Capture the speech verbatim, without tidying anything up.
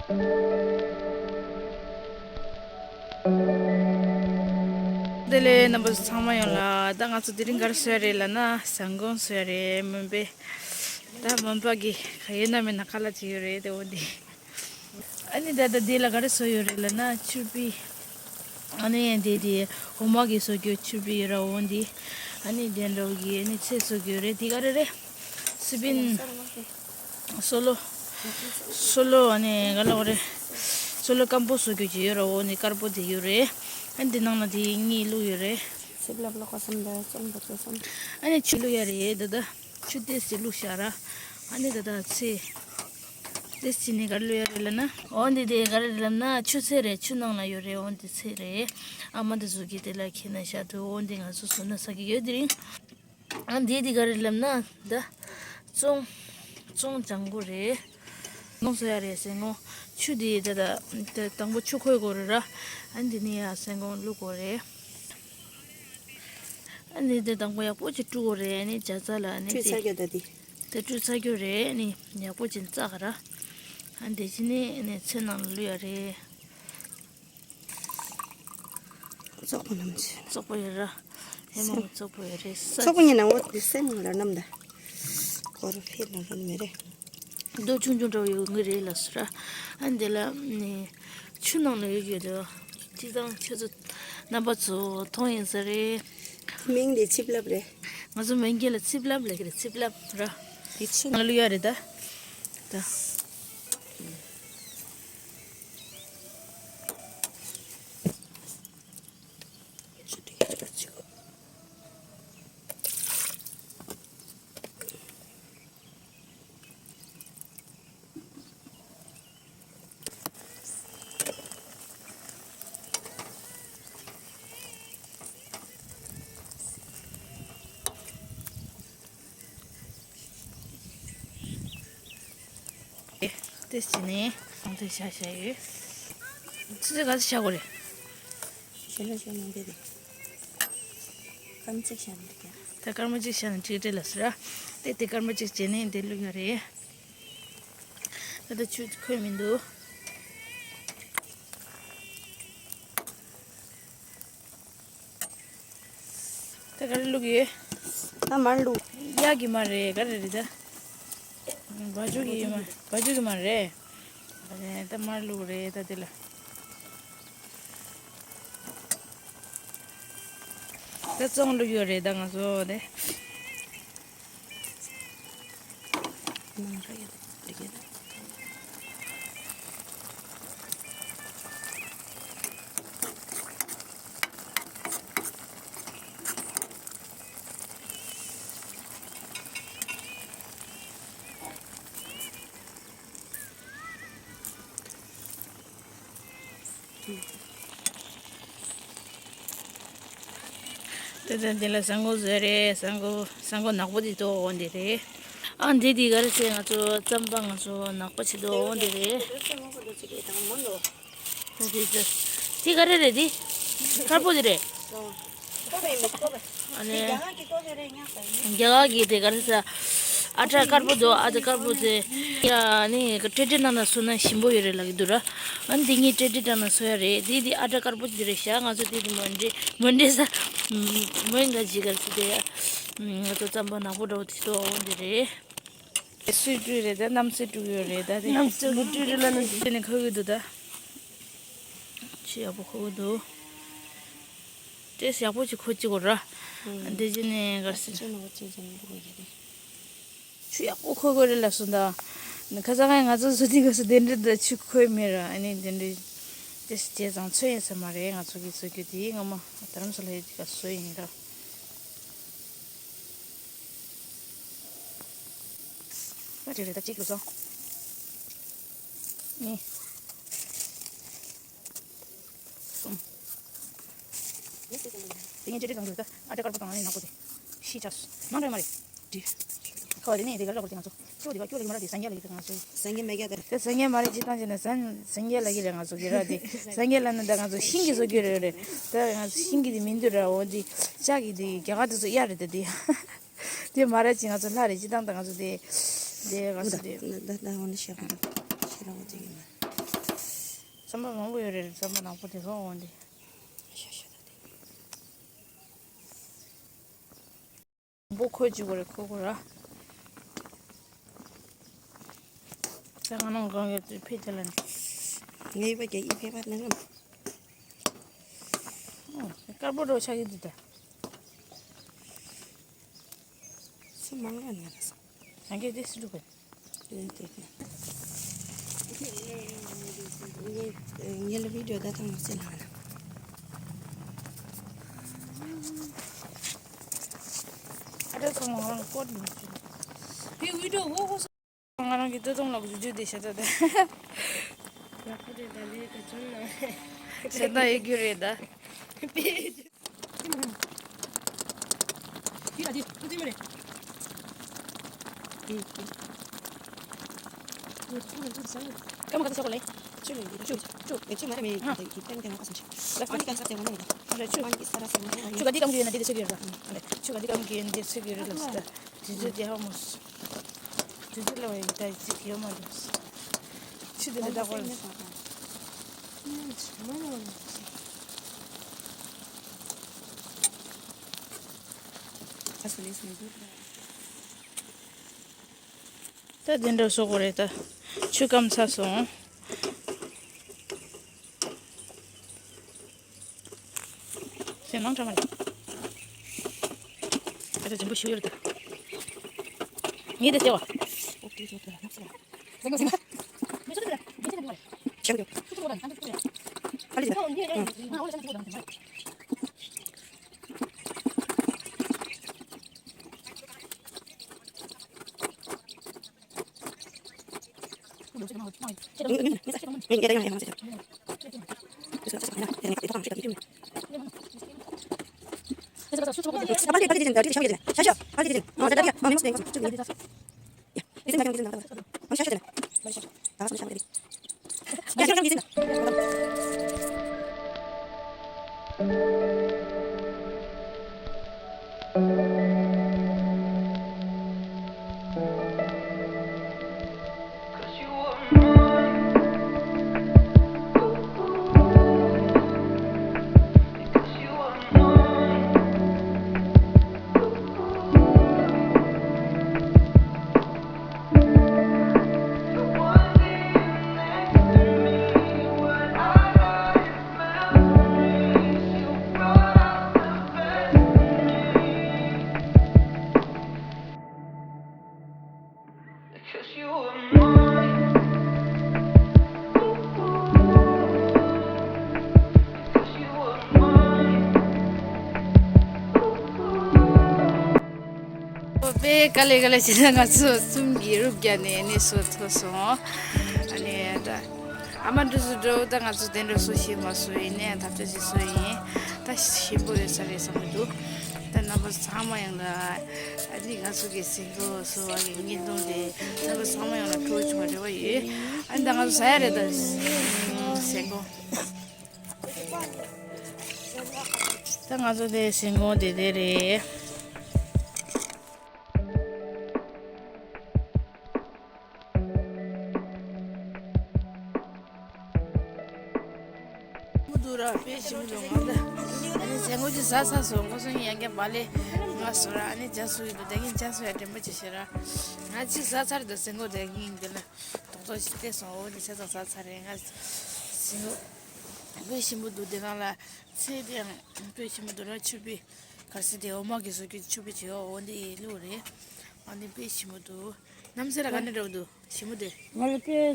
བདེ་ལེགས། རྣམ་པ་ཚོ་ཚང་མ་ཡོང་ལ། ད་ང་ཚོ་དེ་རིང་ག་རེ་བཟོ་ཡ་རེད་ལབ་ན། ཟན་གོང་བཟོ་ཡ་རེད། མོན་པའི། ད་མོན་པ་གི་ག་ཡོད་ན་མེད་ན་ཁ་ལག་ཅིག་ཡོད་རེད། དེ་འོ་འདི། ཨ་ནི་ད་ལྟ་འདི་ལ་ག་རེ་བཟོ་ཡོད་རེད་ལབ་ན། ཆུར་པི། ཨ་ནི་འདི་དེ་འོ་མ་གི་བཟོ་རྒྱུ་ཆུར་པི་ཡོད་ར། འོ་འདི། ཨ་ནི་དེ་འདྲ་བོ་གི་ཨ་ནི་ཚལ་བཟོ་རྒྱུ་རེད། འདི་ག་རེ་རེད། སི་པིན། སོ་ལོ། སོ་ལོ། ཨ་ནི་ག་ལ་འོ་རེད། སོ་ལོ་སྐམ་པོ་བཟོ་རྒྱུ་ཅིག་ཡོད་ར། འོ་ནི་དཀར་པོ་དེ་ཡོད་རེད། ཨ་ནི་འདི་ནང་ལ་དེ་གཉིས་བླུགས་ཡོད་རེད། ཚིབ་ལབ་ལོག་ག་སམ་ད་བཙོང་པ་བཙོ་སམ། ཨ་ནི་ཆུ་བླུགས་ཡ་རེད་ད་ད། ཆུ་ཏོག་ཙམ་བླུགས་བཞག་ར། ཨ་ནི་ད་ད་ཚལ། ཏོག་ཙམ་ནི་ག་རེ་བླུགས་ཡ་རེད་ལབ་ན། འོ་འདི་དེ་ག་རེ་རེད་ལབ་ན། ཆུ་ཚལ་རེད། ཆུ་ནང་ལ་ཡོད་རེད། འོ་འདི་ཚལ་རེད། ཨ་མ་འདི་བཟོ་གི་དེ་ལ་ཁྱེར་ནས་བཞག་འདུག་འོ་འདི་ང་ཚོ་བཟོ་ན་ཟ་གི་ཡོད་དེ་རིང་། ཨ་འདི་དེ་ག་རེ་ལབ་ན། ད་བཙོང་། བཙོང་ལྗང་གུ་རེད། ནོ་བཟོ་ཡ་རེད་ཟེར་ནོ། ཆུ་དེ་ད་ད་ད་དང་པོ་ཆུ་ཁོལ་དགོས་རེད་ར། ཨ་འདི་ནི་ཡ་ཟན་གོང་བླུགས་དགོས་རེད། ཨ་ནི་དེ་དང་པོ་ཡག་པོ་ཅིག་བཀྲུ་དགོས་རེད། ཨ་ནི་ཇ་ཚ་ལ་ཨ་ནི་བཀྲུས་དེ་ཚར་རྒྱུ་ད་དེ། དེ་བཀྲུས་ཚར་རྒྱུ་རེད། ཨ་ནི་ཡག་པོ་ཅིག་བཙག་ག་ར། ཨ་ནི་དེ་ཅི་ནི་ཨ་ནི་ཚལ་ནང་ལ་བླུགས་ཡ་རེད། བཙོག་པོ་རྣམས་ཀྱི། བཙོག་པོ་ཡོད་ར། ཧེ་མ་བཙོག་པོ་ཡོད་རེད་ས། བཙོག་པོ་ཉིད་ནང་འོ་དེ་སེམས་ལ་རྣམས་ད། ཁོ་ར་ཧེ་ལ་ར་མེ་རེད། རྡོ་ཆུང་ཆུང་འདྲ་བོ་ཡོད་ངེས་རེད་ལ་སུ་ར། ཨ་འདི་ལ་ནི་ཆུ་ནང་ལ་ཡོད་ཡོད་དོ། ཅི་དང་ཁྱོད་ཚོ་རྣམ་པ་ཚོ་མཐོང་ཡིན་ས་རེད། མིང་དེ་ཆིབ་ལབ་རེད། ང་ཚོ་མོན་སྐད་ལ་ཆིབ་ལབ་ལབ་ཀྱི་རེད། ཆིབ་ལབ་ར། དེ་ཆུ་ནང་ལ་ཡོད་རེད་ད། ད། ཏེ་ཅི་ནས་གང་དུ་བཞག་བཞག་ཡོད། ཆུ་ཚོད་ག་ཚོད་བཞག་དགོས་རེད། ཞེ་ལ་ཞེ་མང་པོ་རེད། སྐར་མ་གཅིག་བཞག་ན་འགྲིག་གི། ད་སྐར་མ་གཅིག་བཞག་ན་འགྲིག་འགྲིག་ལ་ཟེར་ར། ཏེ་ཏེ་སྐར་མ་གཅིག་བྱས་ནས་འདི་བླུག་ཡ་རེད། ད་ལྟ་ཆུ་ཁོལ་མི་འདུག་ད་ག་རེ་བླུག་ཡོད། ད་མར་བླུག་གཡག་གི་མར་རེད། ག་རེ་རེད་ད། བ་ཕྱུགས་ཀྱི་མར། བ་ཕྱུགས་ཀྱི་མར་རེད། ད་མར་བླུག་རེད་ད་དེ་ལ། ད་བཙོང་བླུག་ཡོད་རེད་ད་ང་ཚོ་དེ། ཏེ་ཏེ་འདི་ལ་ཟན་གོང་བཟོས་རེད། ཟན་གོང་ཟན་གོང་ནག་པོ་འདི་ཏོ་འོ་འདི་རེད། ཨ་འདི་འདི་ག་རེ་ཟེར་ང་ཚོ་རྩམ་པ་ང་ཚོ་ནག་པོ་བྱེད་དོ་འོ་འདི་རེད། ཏེ་ཏེ་ཏེ་ཏེ་ག་རེ་རེད་འདི། དཀར་པོ་འདི་རེད། ཨ་ནི། རྒྱ་གར་གྱི་དེ་ག་རེ་ཟ། ཨ་ཁྲ་དཀར་པོ་དོ། ཨ་ཁྲ་དཀར་པོ་དེ། ཡ་ནི་ཀྲེ་ཀྲེ་ནང་ན་སོ་ན་ཞིམ་པོ་ཡོད་རེད་ལབ་ཀྱི་འདུག་ར། ཨ་ནི་དེ་ངས་ཀྲེ་ཀྲེ་ནང་ན་སོ་ཡ་རེད། དེ་དེ་ཨ་ཁྲ་དཀར་པོ་དེ་རེད་ཤག་ང་ཚོ་དེ་དེ་མོན་ཀྲེ་མོན་ཀྲེ་ས། མོན་ག་ཇི་ག་ཚོ་དེ། ང་ཚོ་རྩམ་པ་ནག་པོ་འདྲ་བོ་དེ་ཚོ་འོ་འདི་རེད། སུས་བཀྲུས་རེད་ད། གནམ་སེ་བཀྲུས་ཡོད་རེད་ད་དེ། གནམ་སེ་བཀྲུས་རེད་ལ་ན་དེ་ནས་ཁ་གི་འདུག་ད། ཆུ་ཡག་པོ་ཁོག་གི་འདུག་ཏེ་ཡག་པོ་ཅིག་ཁོ་ཅིག་གོ་ར། ཨ་འདི་ཅི་ནས་གར་སི། ཅི་ནས་གོ་ཅི་ཅི་ནས་གོ་ཡ་རེད། ཆུ་ཡག་པོ་ཁོ་གོ་རེད་ལབ་སོང་ད། ཁ་སང་ང་ང་ཚོ་བཟོ་དུས་སྐབས་སུ་དེ་འདྲ་ད་ཆུ་ཁོལ་མེད་ར། ཨ་ནི་དེ་འདྲ་ཏེ་བྱས་ཙང་ཚོད་ཡིན་ས་མ་རེད། ང་ཚོ་གི་བཟོ་རྒྱུ་དེ་སྔ་མ་རྡ་རམ་ས་ལ་ཡོད་དུས་སྐབས་བཟོ་ཡིན་ར། ད་དེ་རེད་ད་གཅིག་ལོ་སོང་། གཉིས། གསུམ། དེ་ངས་ཅི་ཅི་བཏང་འདུག་ད། ཨ་ཅག་དཀར་པོ་དང་ཨ་ནི་ནག་པོ་དེ། ཤི་ཆ་སོང་། མང་རེད་མ་རེད། དེ། ཁ་བ་དེ་ནས་དེ་ག་ར་ལ་གོ་དེ་ང་ཚོ། ཁྱོད་དེ་ག་ཁྱོད་ལ་གི་མ་ར་དེ་སངས་རྒྱས་ལ་གི་དེ་ང་ཚོ། སངས་རྒྱས་མ་རྒྱ་དེ། དེ་སངས་རྒྱས་མ་རེད་ཅི་བཏང་ཅི་ན་སངས་སངས་རྒྱས་ལ་གི་རེད་ང་ཚོ་གི་ར་དེ། སངས་རྒྱས་ལ་ནི་ད་ང་ཚོ་ཤིང་གི་བཟོ་རྒྱུ་རེད་རེད། ད་ང་ཚོ་ཤིང་གི་དེ་མི་འདུག་ར། འོ་དེ་ལྕགས་ཀྱི་དེ་རྒྱ་གར་དེ་ཚོ་གཡར་རེད་ད་དེ། དེ་མ་རེད་ཅི་ང་ཚོ་ལྷ་རེད་ཅི་བཏང་ད་ང་ཚོ་དེ། དེ་ང་ཚོ་དེ། ད་ད་འོ་ནི་ཤེས་གི་འདུག་ཤེས་ར་འོ་དེ་གི་མ། རྩམ་པ་མང་པོ་ཡོད་རེད། རྩམ་པ་ནག་པོ་དེ་ག་འོང་དེ། ཤ་ཤ་ད་དེ། མང་པོ་ཁོལ་གཅིག་པོ་རེད། ཁོལ་ཁོལ་ར། ས་གང་ནང་གང་ཡོད་དུ་ཕེ་ཐལ་ནི། ངའི་བ་རྒྱ་ཡི་ཕེ་བ་ནི་རམ། དཀར་པོ་རོ་ཆགས་ཀྱི་འདུག་ད། སུ་མང་ར་ནི་ར་སོང་། ང་གི་དེ་སུ་འགྲོ་གི། ཉེ་ལ་བི་ཌིའོ་ད་ཐང་ལ་སེ་ལ་ན། ཨ་རེ་སོང་ང་རང་ཀོ་ཏི་མི་བྱུང་། བི་ཝི་ཌིའོ་འོ་ཧོ་སོང་། ང་རང་གི་སྟོད་ཐུང་ལ་བཟོ་རྒྱུ་དེ་བྱེད་ད་དེ། ཡག་པོ་རེད་ད་ལས་ཀ་བྱུང་ན། བྱེད་ད་ཡོད་རྒྱུ་རེད་ད། དེ་ཚོ་ལ་བའི་ད་ཅིག་ཡོད་མ་རེད། ཆུ་དེ་ལ་བདག་པར། ད་དེ་འདྲ་བཟོ་དགོས་རེད་ད། ཆུ་སྐམ་ཚར་སོང་། ཟས་ནང་འདྲ་མ་རེད། ཨ་ད་འཇམ་པོ་ཞིག་ཡོད་རེད་ད། ངས་དེ་བྱས་བ། ཨ་ལི་ཟིན། དཔེ་དཀའ་ལས་དཀའ་ལས་བྱས་ན་ང་ཚོ་གསུམ་གྱིས་རུབ་རྒྱག་ནས་ནས་སོ་ཐོ་སོང་། ཨ་ནི་ད་ཨ་མ་འདྲ་སུ་འགྲོ་ད་ང་ཚོ་དེ་འདྲ་སུ་ཤེས་མ་སུ་ཡིན་ནས་ཐབས་ཆ་ཞིག་སུ་ཡིན་ད་ཞིམ་པོ་ཡོད་ས་རེད་བསམ་གི་འདུག་ད་རྣམ་པ་ཚང་མ་ཡང་ལ་ཨ་ནི་ང་ཚོ་གི་སེང་གོ་སོ་བ་གི་བརྙན་ཐུང་དེ་རྣམ་པ་ཚང་མ་ཡང་ལ་སྤྲོ་བྱུང་བ་རེ་བ་ཡོད། ཨ་ནི་ད་ང་ཚོ་ཟ་ཡ་རེད་ད་སེང་གོ། ད་ང་ཚོ་དེ་ཟིན་གོང་དེ་དེ་རེད། མུ་དུ་ར་དཔེ་ཞིམ་པོ་འདུག་ང་ད། ཨ་ནི་ཟན་གོང་ཅིག་ཟ་ཚར་སོང་། ཁོ་ཚོ་གཉིས་ཡང་བསྐྱར་བག་ལེབ་ང་བཟོ་ར། ཨ་ནི་ཇ་སུ་ཡོད་འདུག་དེ་གཉིས་ཇ་སུ་ཡ་དྲན་པ་ཅིག་བྱེད་ར། ང་ཅིག་ཟ་ཚར་འདུག་ཟན་གོང་དེ་གཉིས་འདི་ལ་རྡོག་རྡོག་ཅིག་བལྟས་སོང་། འོ་འདི་ཆ་ཚང་ཟ་ཚར་རེད། ང་ཟན་གོང་དཔེ་ཞིམ་པོ་འདུག་དེ་ནང་ལ་ཚལ་དེ་ཡང་དཔེ་ཞིམ་པོ་འདུག་ར། ཆུ་བེ་གར་སི་དེ་འོ་མ་གི་བཟོ་རྒྱུ་ཆུ་བེ་བྱེད་འོ་འདི་ཡི་ལུགས་རེད། ཨ་ནི་དཔེ་ཞིམ་པོ་འདུག་གནམ་སེ་ར་ག་ནས་འགྲོ་འདུག་ཞིམ་པོ་འདུག་ང་ལ་དཔེ་